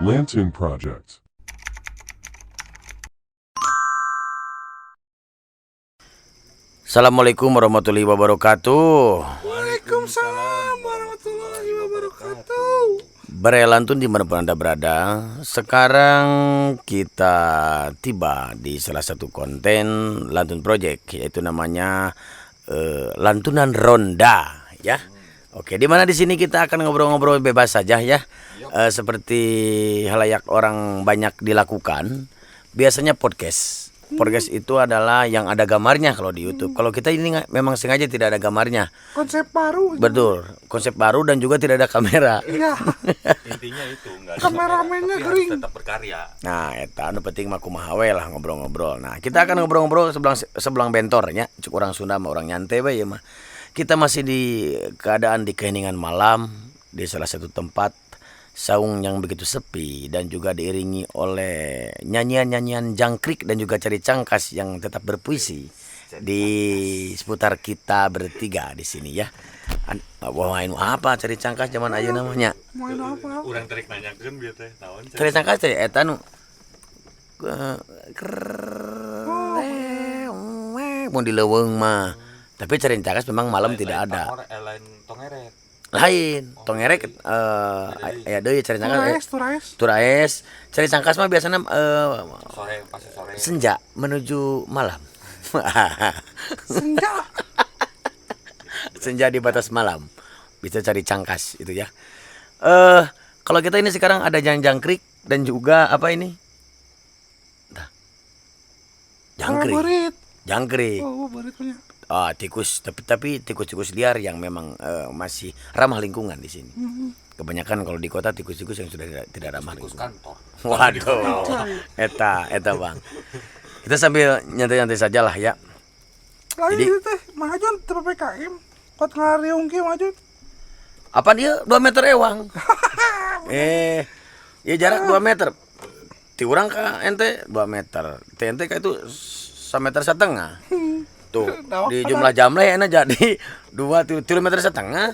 Lantern Project. Assalamualaikum warahmatullahi wabarakatuh. Waalaikumsalam warahmatullahi wabarakatuh. Baraya Lantun dimanapun Anda berada. Sekarang kita tiba di salah satu konten Lantun Project, yaitu namanya Lantunan Ronda, ya. Oke, di mana di sini kita akan ngobrol-ngobrol bebas saja ya. Seperti halayak orang banyak dilakukan. Biasanya podcast. Podcast itu adalah yang ada gambarnya kalau di YouTube. Kalau kita ini memang sengaja tidak ada gambarnya. Konsep baru. Betul, konsep baru dan juga tidak ada kamera. Iya. Intinya itu nggak ada Kameramennya kamera, tapi harus kering. tetap berkarya. Nah, eta anu penting mah kumaha we lah ngobrol-ngobrol. Nah, kita akan ngobrol-ngobrol sebelang sebelang bentor nya, cuk orang Sunda mah orang nyantai we ya mah. Kita masih di keadaan di keheningan malam di salah satu tempat saung yang begitu sepi dan juga diiringi oleh nyanyian-nyanyian jangkrik dan juga cari cangkas yang tetap berpuisi di seputar kita bertiga di sini ya. Wah, ini apa cari cangkas zaman ayeuna mah nya? Mau ini apa? Urang terek nanyakeun bieu teh naon Cari cangkas teh eta nu mun di leuweung mah. Tapi cari cangkas memang malam tidak ada. Lain tongeret. Lain, tongerek aya deui cari cangkas. Turaes, turaes. Turaes, cari cangkas mah biasanya Sore pas sore. senja menuju malam. Senja. Senja di batas malam. Bisa cari cangkas itu ya. Kalau kita ini sekarang ada jangkrik dan juga apa ini? Dah. Jangkrik. Burit. Jangkrik. Oh, burit punya. Ah, tikus, tapi tikus-tikus liar yang memang masih ramah lingkungan di sini. Kebanyakan kalau di kota tikus-tikus yang sudah tidak ramah Tikus lingkungan. kantor. Waduh. Eta, eta Bang. Kita sambil nyantai-nyantai saja lah ya. Lain Jadi- itu teh majuan teh PPKM. Kot ngariung ki maju. Apa dia 2 meter ewang? Ya jarak 2 meter. Ti urang ka ente 2 meter. Ti ente ka itu 1,5 meter. Tuh, di jumlah jamleh enak jadi 2 3 meter setengah.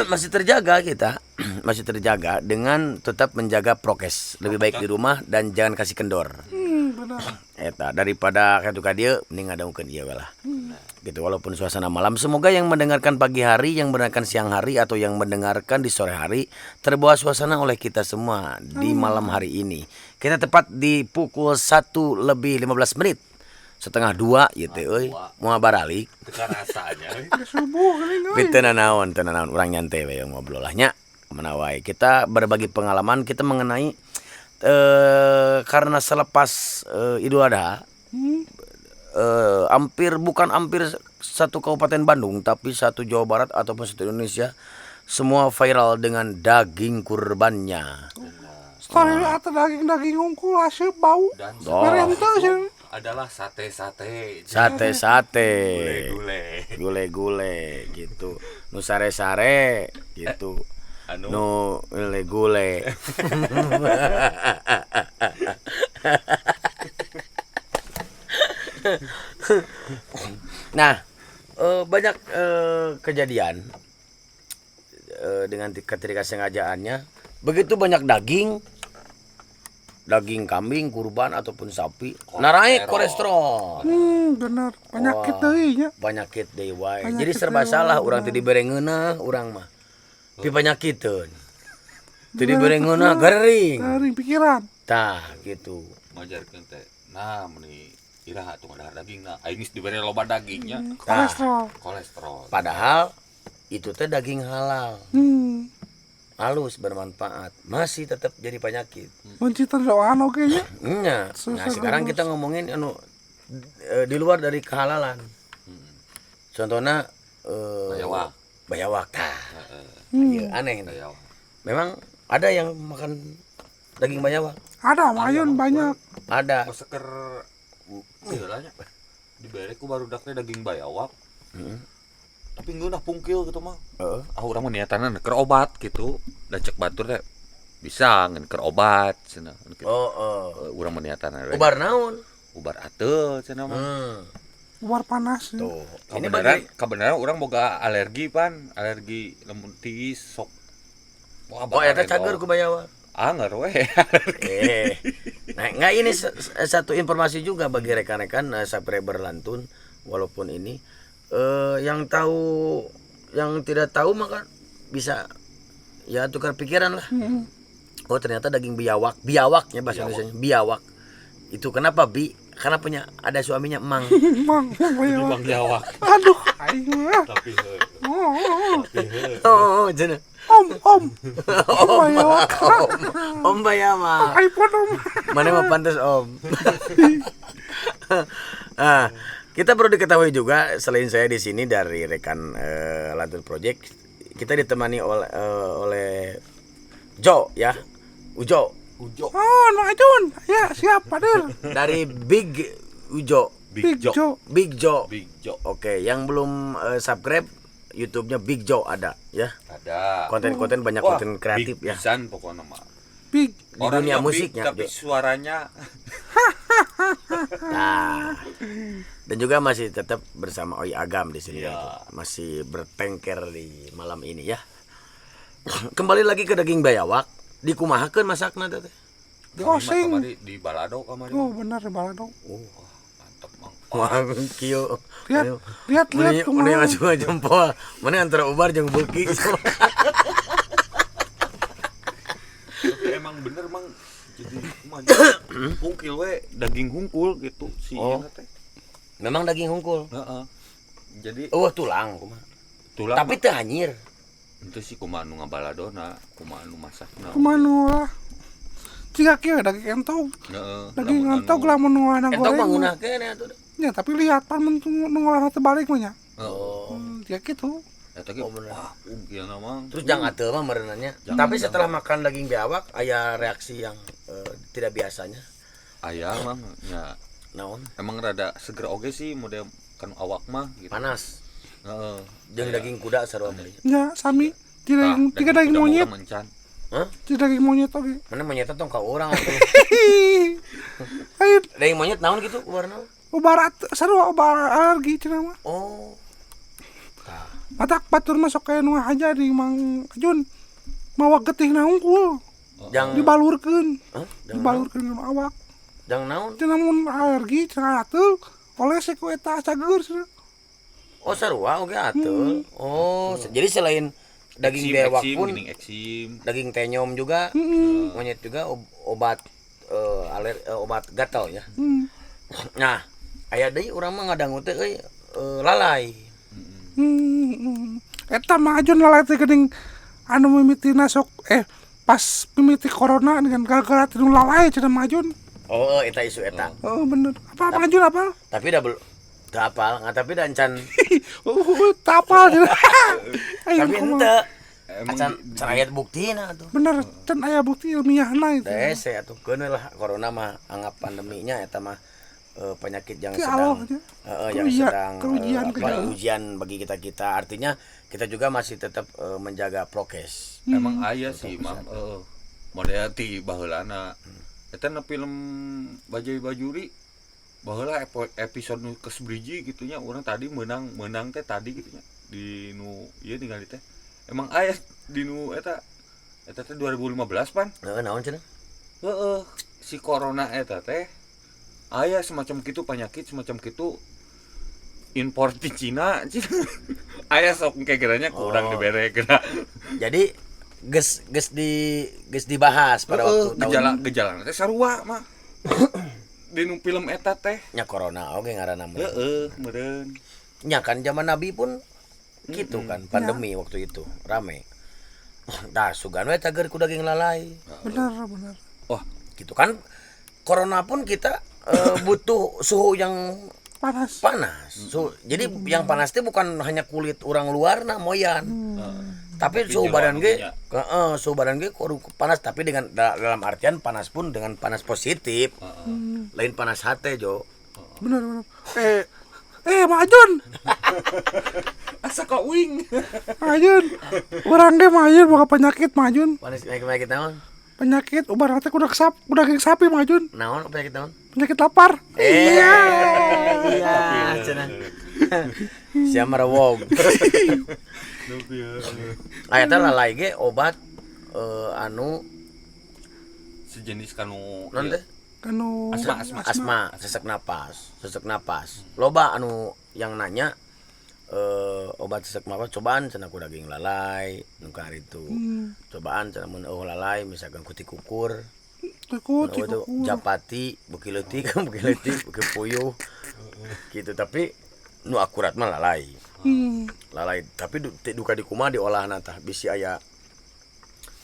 Masih terjaga kita. Masih terjaga dengan tetap menjaga prokes. Lebih baik di rumah dan jangan kasih kendor. Benar. Eta daripada kitu ka dieu mending ngadangkeun ieu we lah. Gitu walaupun suasana malam, semoga yang mendengarkan pagi hari, yang mendengarkan siang hari atau yang mendengarkan di sore hari terbawa suasana oleh kita semua di malam hari ini. Kita tepat di pukul 1:15, 1:30 ieu teh euy, moal baralik. Teu rasanya. Geus subuh geuning euy. Teu nanaon, teu nanaon urang nyantai we ngobrol lah nya. Mana wae kita berbagi pengalaman kita mengenai karena selepas Idul Adha hampir bukan hampir satu kabupaten Bandung tapi satu Jawa Barat ataupun satu Indonesia semua viral dengan daging kurbannya. Story atau daging-daging unggul asup bau. Dan Oh. Merenteu sih. adalah sate-sate. Sate-sate, Gule-gule. gule-gule gitu. Nu sare-sare gitu. Anu Nu gule-gule. Nah, banyak kejadian dengan ketidaksengajaannya. Begitu banyak daging, daging kambing, kurban ataupun sapi, naraik kolesterol. Benar. Penyakit deui nya. Penyakit deui wae. Penyakit Jadi serba deui salah wae, urang teu dibere ngeunah urang mah. Pi penyakiteun. Teu dibere ngeunah gering. Garing pikiran. Tah gitu. ngajarkeun teh. Nah, meni iraha tuh ngadahar dagingna. Aing geus dibere loba dagingnya. Kolesterol. Kolesterol. Padahal itu teh daging halal. Halus bermanfaat, masih tetap jadi penyakit. Mun cita doan oge nya. Nya. Nah, sekarang kita ngomongin anu di luar dari kehalalan. Contohnya Bayawak. Bayawak. Tah. Iya, aneh nih. Bayawak. Memang ada yang makan daging bayawak? Ada mayun banyak. Ada. Seker ieu lah nya. Dibere ku barudak teh daging bayawak. Tapi ngeunah pungkil gitu mah. Heeh. Ah urang mah niatanna keur obat gitu. Dan cek batur teh bisa ngan keur obat cenah. Gitu. Oh, oh. Urang mah niatanna we. Ubar naon? Ubar ateul cenah mah. Ubar panas. Tuh. Ini Kabeneran, bagi kabeneran urang boga alergi pan, alergi lamun tiis sok. Wah, Oh, eta bakareng, cager ku bayawak. Anger we. Eh. Nah, enggak ini satu informasi juga bagi rekan-rekan subscriber Lantun walaupun ini yang tahu yang tidak tahu maka bisa ya tukar pikiran lah. Oh, ternyata daging biawak, biawaknya bahasa Indonesia biawak. Itu kenapa bi? Karena punya ada suaminya emang. Mang, mang bayawak. Bang Jawak. Aduh, aing mah. Tapi heuh. Oh, oh, Tapi heuh. Oh, cenah. Om, om. Om bayawak. Om, om bayawak. iPhone om. Mana mah pantas om. Ah, kita perlu diketahui juga selain saya di sini dari rekan Lantun Project, kita ditemani oleh Jo ya, Ujo Ujo. Oh, Mang Ajun. Ya, siap, Padil. dari Big Ujo, Big Jo. Jo. Big Jo. Big Jo. Oke, yang belum subscribe YouTube-nya Big Jo ada ya. Ada. Konten-konten banyak Wah, konten kreatif big ya. pisan pokoknya mah. Big. Di dunia Orangnya big, musiknya, tapi Jo. suaranya Nah, dan juga masih tetap bersama Oi Agam di sini Iya. ya. Masih bertengker di malam ini ya. Kembali lagi ke daging bayawak, dikumahakeun masakna teh. Kami mah Osing. kamari di balado kamari. Oh, benar balado. Wah, mantep Mang. Wah, kieu. Lihat, lihat, lihat Meni kumaha. ngacung jempol. Mana antara ubar jeung beuki. Tapi emang bener Mang. Jadi kumaha pungkil we daging hungkul gitu si Oh. ieu teh. Memang daging hungkul. Heeh. Jadi Oh, tulang kumaha. tulang Tapi teu hanyir. itu sih kumaha nu ngabaladona, kumaha nu masakna. Kumaha nu lah. Jika kieu daging entog. Heeh. Daging lamun entog anu- lamun nu ngolahna Entog mah goreng. ngeunah keneh atuh. Ya, tapi lihat pan mun nu ngolahna teu balik mah nya. Heeh. Oh. Ya gitu. Eta ge Oh, bener. wah pungkilna Mang. Terus jangan atuh mah merenanya. Jangan, Tapi jangan. setelah makan daging biawak aya reaksi yang tidak biasanya. Aya Mang nya Naon? emang rada seger oge sih model kan awak mah gitu. Panas. Heeh. Jeung daging kuda sarua mah. Ya, sami. Tiga Tah, daging, tiga daging kuda mah monyet, urang mencan. Hah? tiga daging monyet oge. Mana monyetnya tong ka urang atuh. Ayo, Daging monyet naon gitu warna? obat sarua obat alergi cenah mah. Oh. Matak batur masuk kayak nu aja di Mang Ajun. Mawa getihna hungkul, Jang dibalurkeun, Hah? Jang naon? dibalurkeun kana awak. Jang naon? Cenah mun alergi cenah atuh oleh ku eta cager cenah. Oh sarua oge atuh. Oh, jadi selain daging Eksim, bewak eksim, pun geuning eksim. daging tenyom juga, Heeh. monyet juga obat obat gatal ya. Hmm. Nah, aya deui urang mah ngadangu teh euy lalai. Hmm. Eta Mang Ajun lalai teh geuning anu mimitina sok pas mimiti corona dengan gara-gara tinu lalai cenah Mang Ajun. Oh, eta isu eta. Oh bener. Apa Mang Ajun apa? Tapi dah belum teu apal, nggak tapi dah encan. Tapal cenah. Ayo Tapi kumaha. henteu. Emang Acan can aya buktina atuh. Bener, can aya bukti ilmiahna itu. Dese atuh keun we lah corona mah anggap pandeminya eta mah penyakit yang Ke sedang Allah, ya. yang Kerugian- sedang kerugian apa, ke ujian bagi kita-kita. Artinya kita juga masih tetap menjaga prokes. Emang aya sih Mang. Heeh. Model ti baheulana. Eta na film Bajai Bajuri baheula episode nu kesbriji gitu nya urang tadi menang menang teh tadi gitu nya di nu ieu ningali teh. Emang aya di nu eta eta teh 2015 pan. Heeh, naon cenah? Heeh, si corona eta teh aya semacam kitu penyakit semacam kitu impor di Cina. Aya sok engke geranya kurang Oh. dibere geura. Jadi geus geus di geus dibahas pada Heeh, waktu tahun gejala gejala teh sarua mah. Di nu film eta teh. nya corona oge ngaranna mah. Heeh, meureun. Nya kan zaman Nabi pun gitu kan pandemi waktu itu rame. Nah, sugan we cager ku daging lalai. Bener, bener. Wah, Gitu kan corona pun kita butuh suhu yang Panas. panas. Jadi yang panas itu bukan hanya kulit orang luar nah moyan. Tapi Tapi suhu badan jeroan ge, punya. heeh, suhu badan ge kudu panas tapi dengan dalam artian panas pun dengan panas positif. Lain panas hate, Jo. Bener, bener. Mang Ajun. asa kok wing. Mang Ajun. Urang ge Mang Ajun boga penyakit Mang Ajun. Panas penyakit naon? Penyakit ubar teh kuda sap, kuda daging sapi Mang Ajun. Naon penyakit naon? Penyakit lapar. Iya. Iya, cenah. Sia merewog. Aya teh lalai ge obat anu Sejenis kanu Non teh? Kanu Asma, asma. Asma, sesak napas, sesak napas. Loba anu yang nanya obat sesak napas cobaan cenah ku daging lalai nu itu. Cobaan cenah mun eueuh lalai misalkan ku tikukur. Tiku Mun eueuh tuh tikukur. japati beuki leutik beuki leutik beuki puyuh. Gitu tapi nu akurat mah lalai. Lalai tapi duka di kumaha diolahna tah bisi aya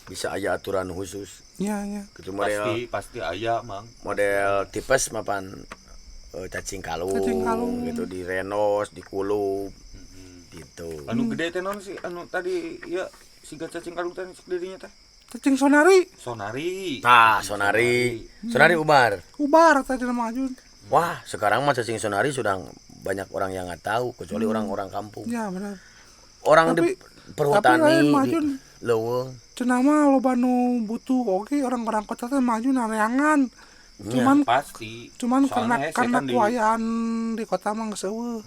bisa aya aturan khusus. Ya ya. Gitu model Pasti pasti aya, Mang. Model tipes mapan cacing kalung, Cacing kalung. gitu direnos, dikulup gitu. Anu gede teh naon sih anu tadi ya siga cacing kalung teh cek dirinya teh. Cacing sonari Sonari. Tah, sonari. Sonari ubar. Ubar tadi nama Ajun. Wah, sekarang mah cacing sonari sudah banyak orang yang nggak tahu kecuali orang-orang kampung. Ya benar. Orang di perhutani tapi lain mah, di Jun. leuweung. Cenah mah loba nu butuh oge orang-orang kota teh maju nareangan. Cuman Pasti. cuman Soalnya karena hese karena kan di- kuayaan di kota mah geus eueuh.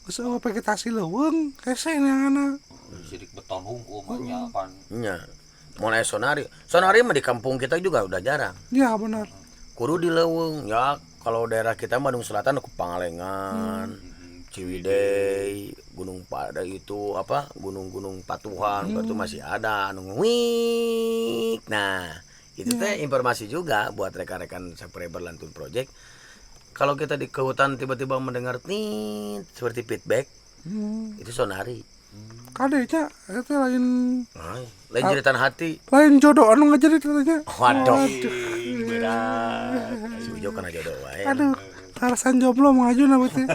Geus eueuh vegetasi leuweung hese neanganna. Sidik beton hungkul mah nya pan. Nya. Mun aya sonari. Sonari mah di kampung kita juga udah jarang. Ya benar. Kudu di leuweung ya kalau daerah kita Bandung Selatan ke Pangalengan, Ciwidey, Gunung Pada itu apa gunung-gunung Patuhan itu masih ada anu wik. Nah, itu teh informasi juga buat rekan-rekan subscriber Lantun Project. Kalau kita di ke hutan tiba-tiba mendengar nih seperti feedback, itu sonari. Kade nya eta lain Ay, lain jeritan hati. lain jodoh anu ngajerit katanya. Waduh. Berat. Si Ujo kana jodoh wae. Aduh, alasan jomblo Mang Ajun apa teh?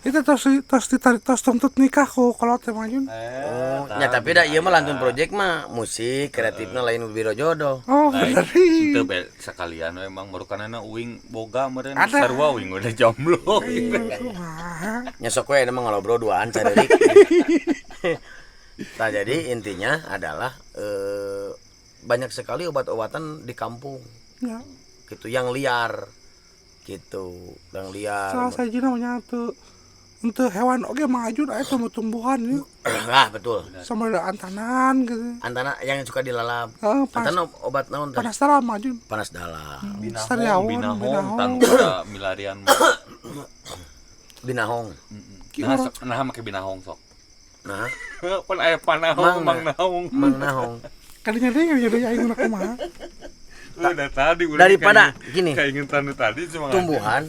Itu tos tos ditarik tos tuntut nikah ku kalau teh Mang Ajun. Oh, ya tapi dah ieu mah Lantun Project mah musik kreatifna lain biro jodoh. Oh, bener. Itu be sekalian we emang merukanana uing boga meureun Ada. sarua uing udah jomblo. Wah. Nyesok we emang ngobrol duaan carerik. Nah, jadi intinya adalah banyak sekali obat-obatan di kampung Ya, gitu yang liar gitu, yang liar. salah sahiji namanya tuh untuk hewan oge Mang Ajun aya tumbuh-tumbuhan ya. Ah, betul. Sama ada antanan gitu. Antana yang suka dilalap. Heeh, panas, Antana obat naon teh? panas dalam Mang Ajun. Panas dalam. Binahong, Sariawan, binahong, binahong. tanu udah milarian mah. Binahong. Nah, sok, nah make binahong sok. Nah, Pan aya panahong, Mang, mang nahong. Mang Nahong. Kadinya deui kadinya deui aing mah kumaha. Udah tadi udah Daripada gini. Kayak tanu tadi cuma Tumbuhan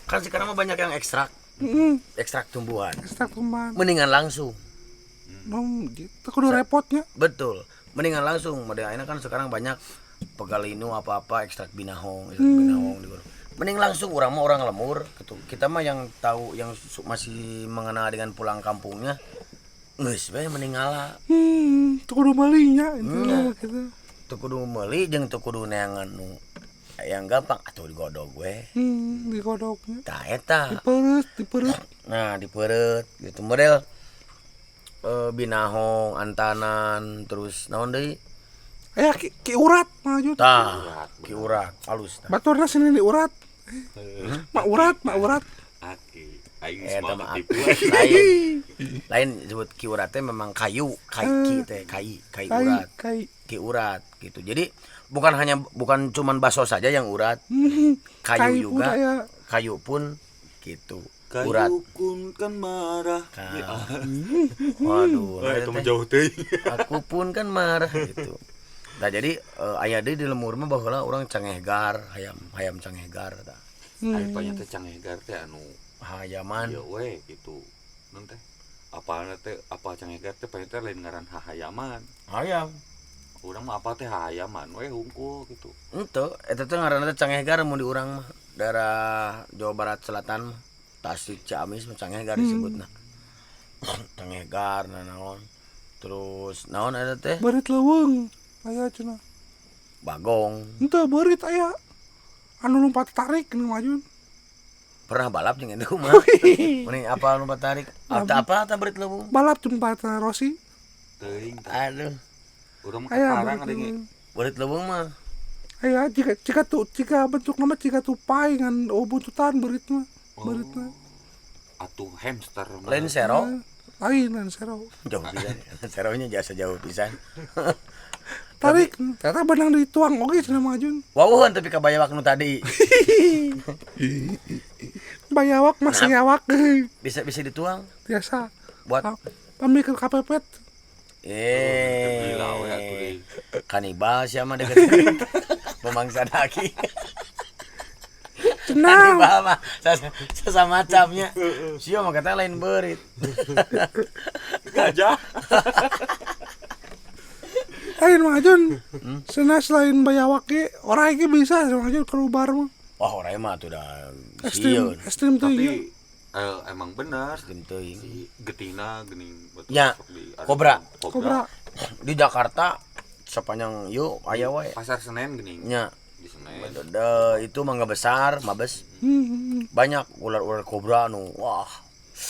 kan sekarang mah banyak yang ekstrak, Heeh, ekstrak tumbuhan. ekstrak tumbuhan. Mendingan langsung. Nom gitu kudu repotnya. Betul. Mendingan langsung. Model ayeuna kan sekarang banyak pegalinu apa-apa ekstrak binahong di gunung. Mending langsung orang mah orang lemur gitu. Kita mah yang tahu yang masih mengenal dengan pulang kampungnya geus we mending ngala. Teu kudu meuli nya intinya gitu. Teu kudu meuli jeung teu kudu neangan nu yang gampang atuh digodog we. Digodognya. Tah eta. Dipeureut, dipeureut. Nah, dipeureut gitu model binahong, antanan, terus naon deui? Aya ki urat Mang Ajun. Tah, ki urat halus tah. Baturna sini di urat. Mak urat, mak urat. Aki, aing Eta semua mah ketipu. lain. Lain disebut ki urat teh memang kayu, kai ki teh kai, kai Kai, urat, kai. ki urat gitu. Jadi bukan cuman bakso saja yang urat, kayu Kai pun juga, aya. kayu pun gitu. Urat. Kayu kun kan marah. Waduh, Wah, nah itu mah teh. jauh teuing. Aku pun kan marah gitu. Nah jadi aya deui di lemur mah baheula urang cangehgar, hayam hayam cangehgar tah. Ayo tanya teh cangehgar teh anu Hayaman. ieu we gitu. Nun teh apana teh apa cangehgar teh pengen teh lain ngaran hahayaman. Hayam. Urang mah apa teh hahayaman we hungkul gitu. Ente, eta teh ngaranna teh cangehgar mun di urang mah. Daerah Jawa Barat Selatan mah. Tasik Ciamis mah cangehgar disebutna. Cangehgar nah naon. Terus naon eta teh? Beurit leuweung aya cenah. Bagong. Henteu beurit aya. Anu lompat tarik geuning Mang Ajun. Pernah balap jeung itu mah. Mending apa lompat tarik? Atau apa tah beurit leuweung? Balap jeung Pak Rossi. Teuing tah. Aduh, Urang mah Aya kaparang beurit ada ge. leuweung. beurit leuweung mah. Aya jika jika tuh jika bentuk nama jika tupai ngan oh buntutan beurit mah. Beurit mah. Atuh hamster mah. Lain sero. Lain lain sero. Jauh pisan. Seronya jasa jauh pisan. Tarik, ternyata benang dituang oge cenah Mang Ajun. Wawuheun tapi ka bayawak nu tadi. Bayawak mah sayawak. Bisa bisa dituang Biasa. buat Pamikir kapepet. Gila we atuh deui. Kanibal siapa deket pemangsa daging. Cenah. Kanibal mah sesama macamnya. Sia mah kata lain beurit. Gajah. Lain Mang Ajun. Cenah selain bayawak ge orai ge bisa Mang Ajun keluar mah. Wah, orai mah tuh dah Ekstrim, sieun. ekstrim tuh Tapi iya. emang benar Ekstrim teuing. si getina geuning betul Ya, sok di kobra. Kobra. Di Jakarta sepanjang yuk aya wae. Pasar Senen geuning. Nya. Di Senen. Itu mangga besar, mabes. Banyak ular-ular kobra nu. Wah.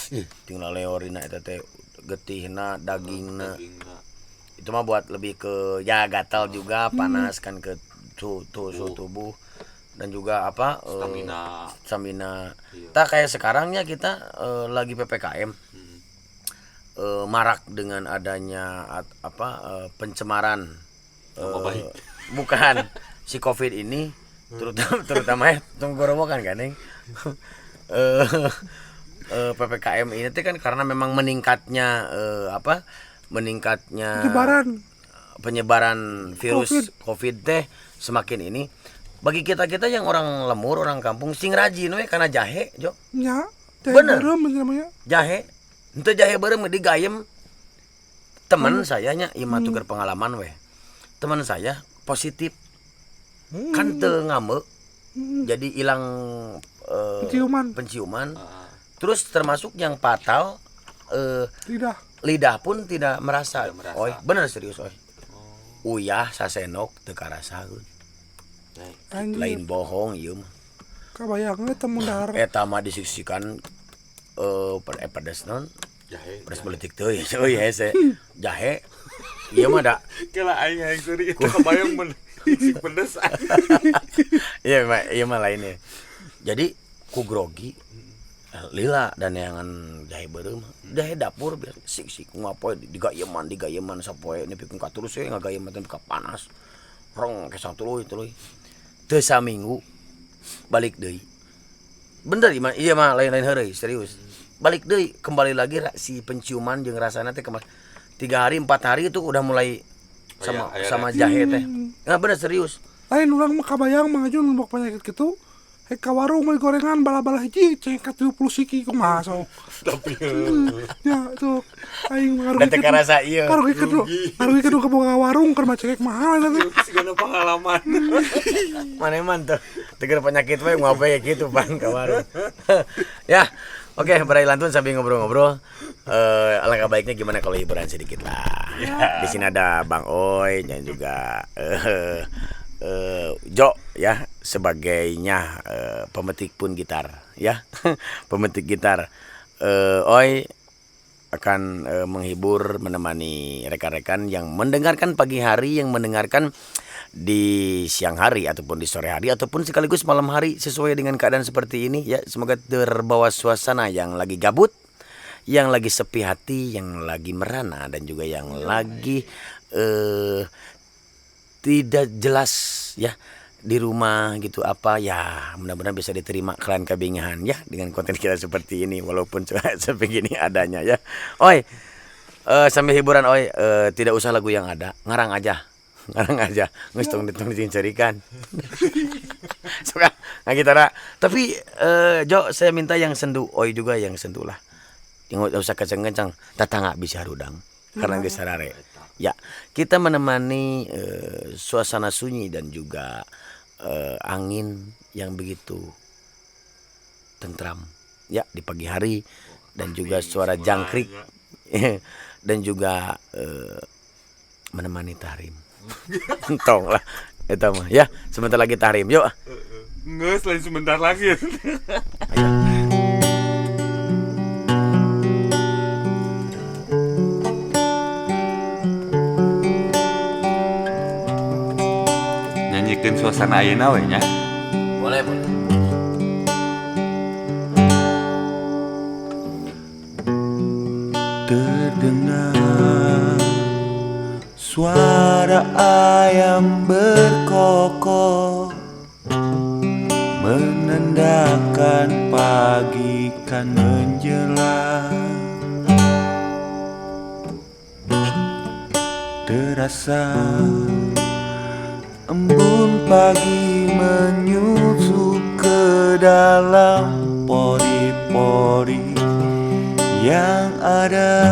Ih, tinggal leorina eta teh getihna, dagingna. Dagingna. Itu mah buat lebih ke ya gatal juga, panas kan ke suhu tubuh dan juga apa Stamina. stamina. Iya. Tak kayak sekarangnya kita lagi PPKM. Marak dengan adanya pencemaran Nama baik. Bukan si Covid ini terutama ya tenggorokan kan Neng. PPKM ini tuh kan karena memang meningkatnya meningkatnya penyebaran virus COVID teh semakin ini bagi kita-kita yang orang lemur, orang kampung sing rajin we karena jahe, Jo. Nya. Jahe Bener. beureum namanya. Jahe. Henteu jahe beureum digayem. Teman saya nya ieu mah tuker pengalaman we. Teman saya positif. Kan teu ngambek. Jadi hilang Penciuman. penciuman. Terus termasuk yang fatal Lidah. lidah pun tidak merasa. Tidak merasa. Oi, bener serius oi. Uyah sasenok teu karasaeun. Anjir. Lain bohong ieu mah. Kabayangnya temu dahar. Eta mah disiksikan pedes non Jahe. pedes politik teuing euy hese. Jahe. Ieu mah da Kela aing hayang seuri itu kebayang men si pedes. Iya mah ieu mah lainnya. Jadi ku grogi lila dan neangan jahe beureum. Jahe dapur biasa sik-sik ngapoe digayeman sapoe nepi ka terus we ngagayeman teh ka panas. Rong kesang tuluy tuluy. Teu saminggu balik deui. Bener ieu mah lain-lain heureuy serius. Balik deui kembali lagi si penciuman jeung rasana teh kembali 3 hari 4 hari itu udah mulai sama Aya- aya sama reaksi. jahe teh. Nah, bener serius. Lain urang mah kabayang Mang Ajun mun penyakit kitu. Hek ka warung meuli gorengan bala-bala hiji cengek 70 siki kumaha sok. Tapi Ya tuh aing mah Dan teu karasa ieu. Karugi kudu kaboga warung keur mah cengek mahal eta teh. sigana pengalaman. Mana emang tuh teger penyakit we ngopi kayak gitu bang ka warung. Ya, oke berai lantun sambil ngobrol-ngobrol. Alangkah baiknya gimana kalau hiburan sedikit lah. Di sini ada Bang Oi dan juga Jo ya sebagainya pemetik pun gitar ya. Pemetik gitar. Oi akan menghibur menemani rekan-rekan yang mendengarkan pagi hari, yang mendengarkan di siang hari ataupun di sore hari ataupun sekaligus malam hari sesuai dengan keadaan seperti ini ya. Semoga terbawa suasana yang lagi gabut, yang lagi sepi hati, yang lagi merana dan juga yang lagi tidak jelas ya di rumah gitu apa ya, mudah-mudahan bisa diterima kalian kebingahan ya dengan konten kita seperti ini walaupun sebegini adanya ya. Oi, sambil hiburan oi, tidak usah lagu yang ada, ngarang aja. Ngarang aja, geus tong dicarikan. Suka ngagitara. Tapi Jo, saya minta yang sendu, oi juga yang sendu lah. Yang enggak usah kenceng-kenceng, tatangga bisa rudang karena geus sarare. Ya, kita menemani suasana sunyi dan juga angin yang begitu tentram ya di pagi hari dan juga suara jangkrik dan juga menemani tahrim. Entong lah eta mah ya, sebentar lagi tahrim yuk. Nggak, selain sebentar lagi. Ayo. Nyanyikan suasana ayeuna we nya. Boleh, boleh. Terdengar Suara ayam berkokok menandakan pagi kan menjelang. Terasa embun pagi menyusup ke dalam pori-pori yang ada.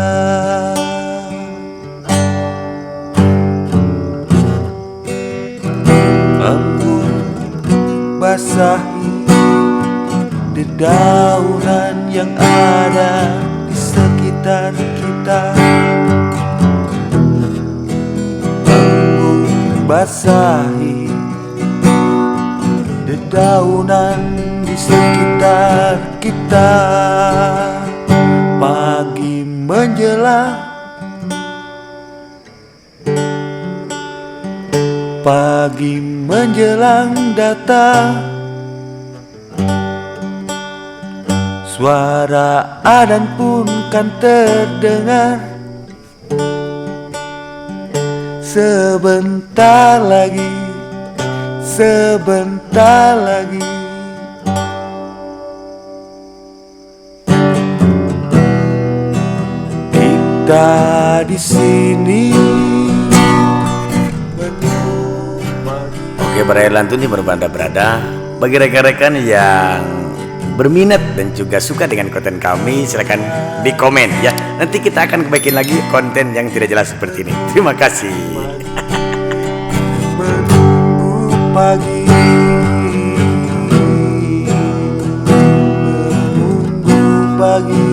Embun basahi dedaunan yang ada di sekitar kita. Embun basahi dedaunan di sekitar kita. Pagi menjelang, pagi menjelang datang. Suara adzan pun kan terdengar. Sebentar lagi, sebentar lagi. Kita di sini. Oke, Baraya Lantun di berbanda berada. Bagi rekan-rekan yang berminat dan juga suka dengan konten kami, silakan di komen ya. Nanti kita akan kebaikin lagi konten yang tidak jelas seperti ini. Terima kasih. Menunggu pagi, menunggu pagi.